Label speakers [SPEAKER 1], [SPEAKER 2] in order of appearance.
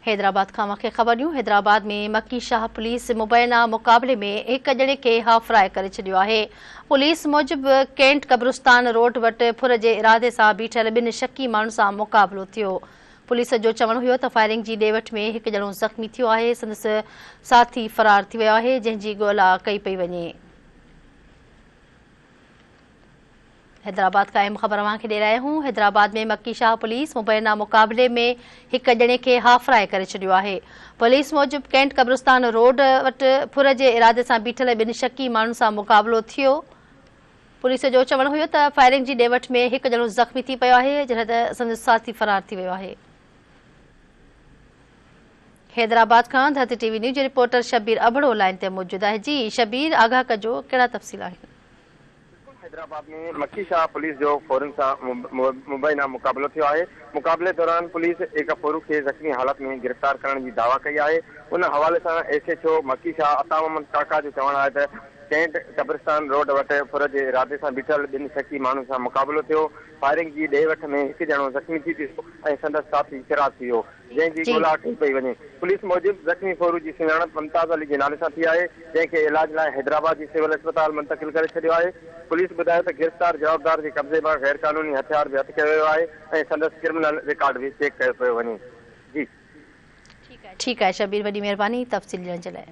[SPEAKER 1] حيدرآباد کان اوهان کي خبر ڏيون، حيدرآباد ۾ مڪي شاهه پوليس مبينا مقابلي ۾ هڪ ڄڻي کي هاف فرائي ڪري ڇڏيو آهي. پوليس موجب ڪينٽ قبرستان روڊ وٽ ڦر جي ارادي سان بيٺل ٻن شڪي ماڻهن سان مقابلو ٿيو. پوليس جو چوڻ هيو ته فائرنگ جي ڏي وٺ ۾ هڪ ڄڻو زخمي ٿيو آهي، سندس ساٿي فرار ٿي ويو آهي، جنهن جي ڳولا ڪئي پئي وڃي. حيدرآباد کان اهم خبر اوهان کي ڏئي رهيا آهيون، حيدرآباد ۾ مڪي شاهه پوليس مبينا مقابلي ۾ هڪ ڄڻي کي هاف فرائي ڪري ڇڏيو آهي. پوليس موجب ڪينٽ قبرستان روڊ وٽ ڦر جي ارادي سان بيٺل ٻن شڪي ماڻهن سان مقابلو ٿيو. پوليس جو چوڻ هيو ته فائرنگ جي ڏي وٺ ۾ هڪ ڄڻو زخمي ٿي پيو آهي جڏهن ته سندس ساٿي فرار ٿي ويو آهي. حيدرآباد کان ڌرتي ٽي وي نيوز جو رپورٽر شبير ابڙو لائين تي موجود آهي جي شبير آگاهه ڪجو ڪهڙا تفصيل آهن.
[SPEAKER 2] بلڪل حيدرآباد ۾ مڪي شاهه پوليس جو ڦورن سان مبينا مقابلو ٿيو آهي، مقابلي دوران پوليس هڪ ڦورو کي زخمي حالت ۾ گرفتار ڪرڻ جي دعويٰ ڪئي آهي، ان حوالي سان S H O Makki Shah Ata Muhammad Kaka جو چوڻ آهي ته ڪينٽ قبرستان روڊ وٽ ڦر جي ارادي سان بيٺل ٻن شڪي ماڻهن سان مقابلو ٿيو، فائرنگ جي ڏي وٺ ۾ هڪ ڄڻو زخمي ٿي پيو ۽ سندس ساٿي فرار ٿي ويو. جنهن جي ڳولا ڪئي پئي وڃي. پوليس موجب زخمي ڦورو جي سڃاڻپ ممتاز علي جي نالي سان ٿي آهي، جنهن کي علاج لاء حيدرآباد جي سول اسپتال منتقل ڪري ڇڏيو آهي. پوليس ٻڌايو ته گرفتار جوابدار جي قبضي مان غيرقانوني هٿيار به هٿ ڪيو ويو آهي ۽ سندس ڪرمنل رڪارڊ به چيڪ ڪيو پيو وڃي. جي.
[SPEAKER 1] ٺيڪ آهي شبير وڏي مهرباني تفصيل ڏيڻ جي لاء.